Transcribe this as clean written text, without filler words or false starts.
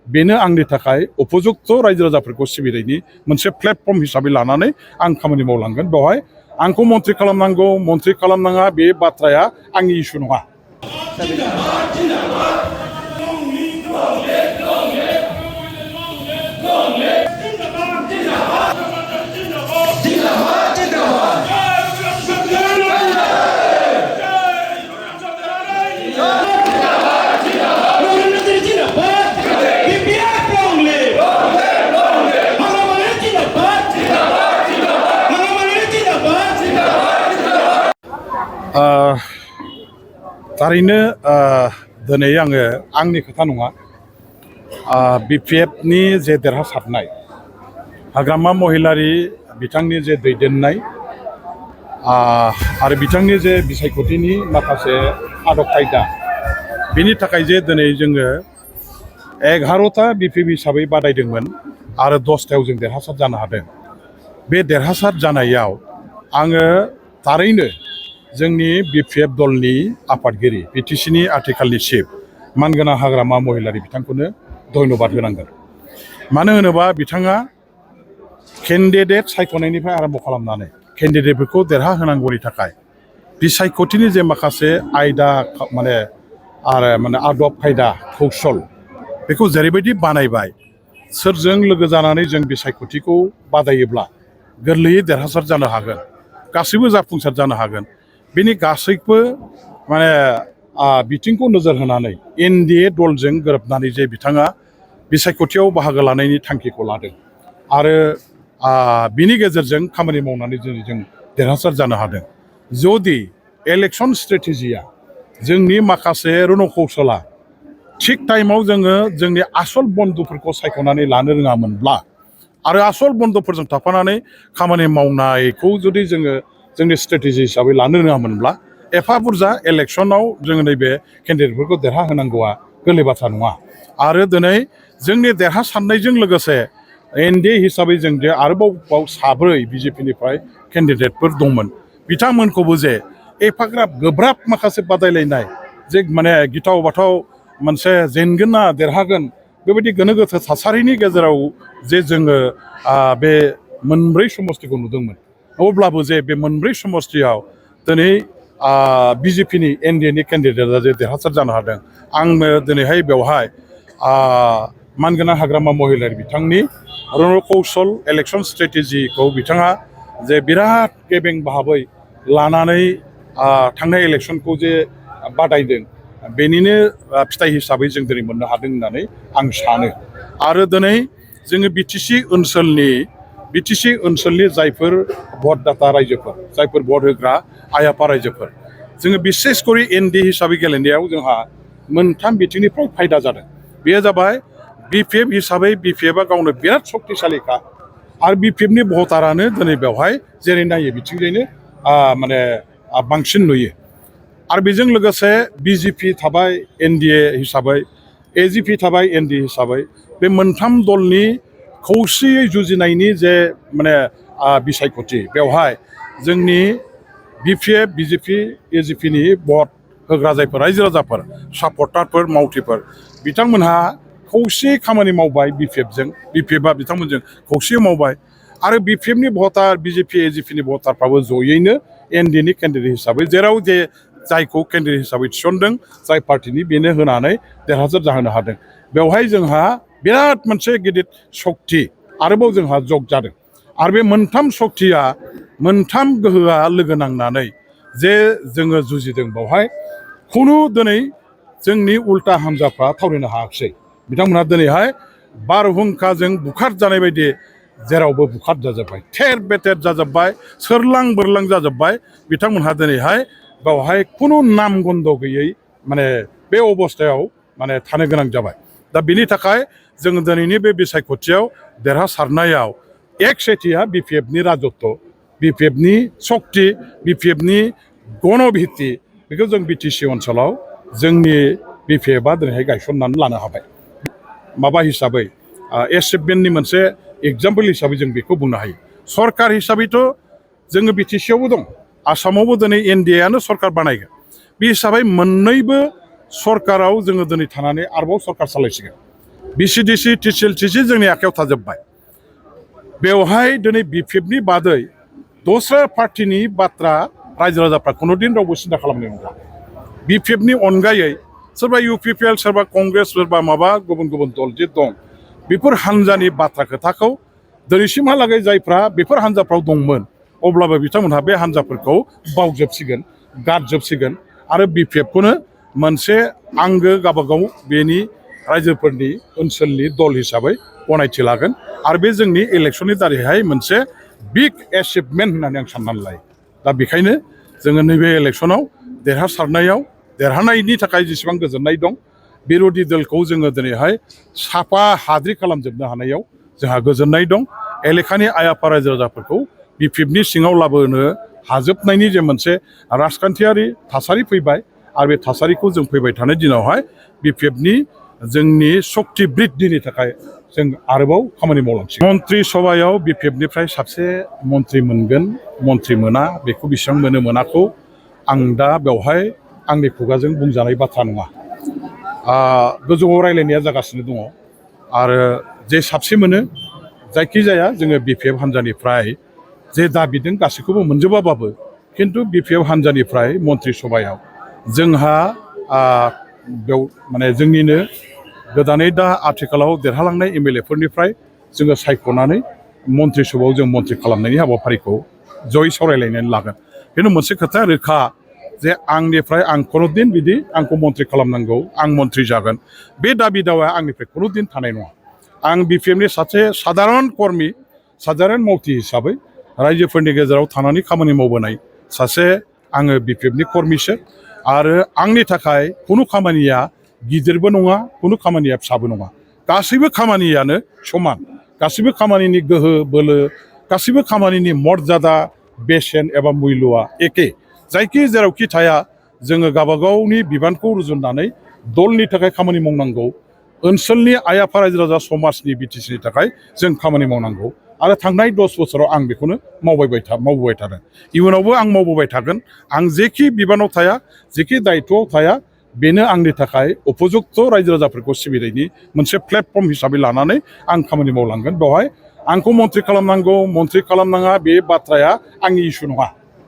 बेनो आंनि थाखाय उपयुक्त रायजो राजाफोरखौ सिबिनायनि मोनसे प्लेटफर्म हिसाबै लानानै आं खामानि मावलांगोन। बेवहाय आंखौ मन्थ्रि खालामनांगौ मन्थ्रि खालामनाङा बे बाथ्राया आंनि इस्यु नङा। थारैनो दिनै आङो आंनि खोथा नङा, BPFनि जे देरहासारनाय हाग्रामा महिलारि बिथांनि जे दैदेननाय आरो बिथांनि जे बिसायख'थिनि माखासे आदब खायदा, बेनि थाखाय जे दिनै जोङो 11टा BPF हिसाबै बादायदोंमोन आरो 10टायाव जों देरहासार जानो हादों। बे देरहासार जानायाव आङो थारैनो जोंनि BPF दलनि आफादगिरि BTCनि आथिखालनि चिफ मानगोनां हाग्रामा महिलारि बिथांखौनो धन्यबाद होनांगोन। मानो होनोबा बिथाङा केन्डिडेट सायख'नायनिफ्राय आरम्भ खालामनानै केन्डिडेटफोरखौ देरहाहोनांगौनि थाखाय बिसायख'थिनि जे माखासे आयदा आदब खायदा कौशल बेखौ जेरैबायदि बानायबाय, सोरजों लोगो जानानै जों बिसायख'थिखौ बादायोब्ला गोरलैयै देरहासार जानो हागोन, गासैबो जाफुंसार जानो हागोन, बेनि गासैबो बिथिंखौ नोजोर होनानै NDA दलजों गोरोबनानै जे बिथाङा बिसायख'थियाव बाहागो लानायनि थांखिखौ लादों आरो बिनि गेजेरजों खामानि मावनानै जों देरहासार जानो हादों। जुदि इलेक्सन स्ट्रेटेजिया जोंनि माखासे रनकौशला थिग टाइमाव जोङो जोंनि आसल बन्धुफोरखौ सायख'नानै लानो रोङामोनब्ला आरो आसल बन्धुफोरजों थाफानानै खामानि मावनायखौ जुदि जोङो जोंनि स्ट्रेटेजि हिसाबै लानो रोङामोनब्ला एफा बुरजा इलेक्सनाव जोङो नैबे केन्डिडेटफोरखौ देरहाहोनांगौआ गोरलै बाथ्रा नङा। आरो दिनै जोंनि देरहासारनायजों लोगोसे NDA हिसाबै जों जे आरोबाव 7 BJPनिफ्राय केन्डिडेटफोर दंमोन, बिथांमोनखौबो जे एफाग्राब गोब्राब माखासे बादायलायनाय जे गिथाव बाथाव मोनसे जेनगोन ना देरहागोन बेबायदि गोनो गोथो थासारिनि गेजेराव जे जोङो बे मोनब्रै समष्टिखौ नुदोंमोन, अब्लाबो जे बे मोनब्रै समष्टियाव दिनै BJPनि NDAनि केन्डिडेटआ जे देरहासार जानो हादों, आंनो दिनैहाय बेवहाय मानगोनां हाग्रामा महिलारि बिथांनि रनकौशल इलेक्सन स्ट्रेटेजिखौ बिथाङा जे बिराद गेबें भाबै लानानै थांनाय इलेक्सनखौ जे बादायदों, बेनिनो फिथाइ हिसाबै जों दिनै मोननो हादों होननानै आं सानो। आरो दिनै जोङो BTC ओनसोलनि जायफोर भटदाता रायजोफोर, जायफोर भट होग्रा आइ आफा रायजोफोर, जोङो बिसेसकरि NDA हिसाबै गेलेनायाव जोंहा मोनथाम बिथिंनिफ्राय फायदा जादों। बेयो जाबाय BPF हिसाबै BPFआ गावनो बिराद सक्तिशालिखा आरो BPFनि भटारानो दिनै बेवहाय जेरै नायो बिथिंजोंनो बांसिन नुयो। आरो बेजों लोगोसे BJP थाबाय NDA हिसाबै, AGP थाबाय NDA हिसाबै, बे मोनथाम दलनि खौसेयै जुजिनायनि जे बिसायख'थि, बेवहाय जोंनि BPF BJP AGPनि भट होग्रा जायफोर रायजो राजाफोर, सापर्टारफोर, मावथिफोर, बिथांमोनहा खौसे खामानि मावबाय BPFआ बिथांमोनजों खौसे मावबाय आरो BPFनि भटार BJP AGPनि भटारफ्राबो जयैनो NDAनि केन्डिडेट हिसाबै जेराव जे जायखौ केन्डिडेट हिसाबै थिसनदों, जाय पार्टिनि बेनो होनानै देरहासार जाहोनो हादों। बेवहाय जोंहा बिराद मोनसे गिदिर सक्ति आरोबाव जोंहा जग जादों। आरो बे मोनथाम सक्तिया, मोनथाम गोहोआ लोगो नांनानै जे जोङो जुजिदों, बेवहाय खुनु दिनै जोंनि उल्टा हान्जाफ्रा थावरिनो हायाखिसै। बिथांमोनहा दिनैहाय बारहुंखाजों बुखार जानाय बायदि जेरावबो बुखार जाजोब्बाय, थेर बेथेर जाजोब्बाय, सोरलां बोरलां जाजोब्बाय। बिथांमोनहा दिनैहाय बेवहाय खुनु नाम गन्ध गैयै बे अबस्थायाव थानो गोनां जाबाय। दा बिनि थाखाय जोङो दिनैनि बे बिसायख'थियाव देरहासारनायाव एक सेथिया BPFनि राजत्व, BPFनि सक्ति, BPFनि गणभित्ति, बेखौ जों BTC ओनसोलाव जोंनि BPFआ दिनैहाय गायसननानै लानो हाबाय। माबा हिसाबै एचिभमेन्टनि मोनसे एग्जाम्पल हिसाबै जों बेखौ बुंनो हायो। सरकार हिसाबैथ' जोङो BTCआवबो दं, आसामावबो दिनै NDAआनो सरकार बानायगोन। बे हिसाबै मोननैबो सरकाराव जोङो दिनै थानानै आरोबाव सरकार सालायसिगोन। बिसिडिसि टिसिएलटिसि जोंनि आखायाव थाजोब्बाय बेवहाय दिनै बिपिएफनि बादै दस्रा पार्टिनि बाथ्रा रायजो राजाफ्रा खुनुदिन रावबो सिन्था खालामनाय नङा बिपिएफनि अनगायै सोरबा इउपिपिएल सोरबा कंग्रेस सोरबा माबा गुबुन गुबुन दल जे दं बेफोर हान्जानि बाथ्रा खोथाखौ दिनैसिमहालागै जायफ्रा बेफोर हान्जाफ्राव दंमोन अब्लाबो बिथांमोनहा बे हान्जाफोरखौ बावजोबसिगोन गारजोबसिगोन आरो बिपिएफखौनो मोनसे आंगो गावबागाव बेनि रायजोफोरनि ओनसोलनि दल हिसाबै गनायथि लागोन आरो बे जोंनि इलेक्सननि दारैहाय मोनसे बिग एचिभमेन्ट होननानै आं साननानै लायो दा बेखायनो जोङो नैबे इलेक्सनाव देरहानायनि थाखाय जेसेबां गोजोननाय दं बिर'धि दलखौ जोङो दिनैहाय साफा हाद्रि खालामजोबनो हानायाव जोंहा गोजोननाय दं एलेखानि आइ आफा रायजो राजाफोरखौ बिपिएफनि सिङाव लाबोनो हाजोबनायनि जे मोनसे राजखान्थियारि थासारि फैबाय आरो बे थासारिखौ जों फैबाय थानाय दिनावहाय बिपिएफनि जोंनि सक्ति बृद्धिनि थाखाय जों आरोबाव खामानि मावलांसिगोन मन्त्रि सभायाव बिपिएफनिफ्राय सासे मन्त्रि मोनगोन मन्त्रि मोना बेखौ बेसेबां मोनो मोनाखौ आं दा बेवहाय आंनि खुगाजों बुंजानाय बाथ्रा नङा गोजौआव रायलायनाया जागासिनो दङ आरो जे साबसे मोनो जायखिजाया जोङो बिपिएफ हान्जानिफ्राय जे दाबिदों गासैखौबो मोनजोबाबाबो खिन्थु बिपिएफ हान्जानिफ्राय मन्त्रि सभायाव जोंहा बेयाव माने जोंनिनो गोदानै दा आथिखालाव देरहालांनाय एमएलएफोरनिफ्राय जोङो सायख'नानै मन्त्रि सभायाव जों मन्त्रि खालामनायनि हाबाफारिखौ जयै सावरायलायनानै लागोन खिन्थु मोनसे खोथा रोखा जे आंनिफ्राय आं खुनुदिन बिदि आंखौ मन्त्रि खालामनांगौ आं मन्त्रि जागोन बे दाबि दावाया आंनिफ्राय खुनुदिन थानाय नङा आं बिपिएफनि सासे साधारन कर्मि साधारन मावथि हिसाबै रायजोफोरनि गेजेराव थानानै खामानि मावबोनाय सासे आङो बिपिएफनि कर्मिसो आरो आंनि थाखाय खुनु खामानिया गिदिरबो नङा खुनु खामानिया फिसाबो नङा गासैबो खामानियानो समान गासैबो खामानिनि गोहो बोलो गासैबो खामानिनि मर्यादा बेसेन एबा मुल्यआ एखे जायखि जेरावखि थाया जोङो गावबागावनि बिबानखौ रुजुननानै दलनि थाखाय खामानि मावनांगौ ओनसोलनि आइ आफा रायजो राजा समाजनि बिटिसिनि थाखाय जों खामानि मावनांगौ आरो थांनाय 10 बोसोराव आं बेखौनो मावबोबाय थादों इयुनावबो आं मावबोबाय थागोन आं जेखि बिबानाव थाया जेखि दायित्वआव थाया बेनो आंनि थाखाय उपजुक्त रायजो राजाफोरखौ सिबिनायनि मोनसे प्लेटफर्म हिसाबै लानानै आं खामानि मावलांगोन बेवहाय आंखौ मन्त्रि खालामनांगौ मन्त्रि खालामनाङा बे बाथ्राया आंनि इस्यु नङा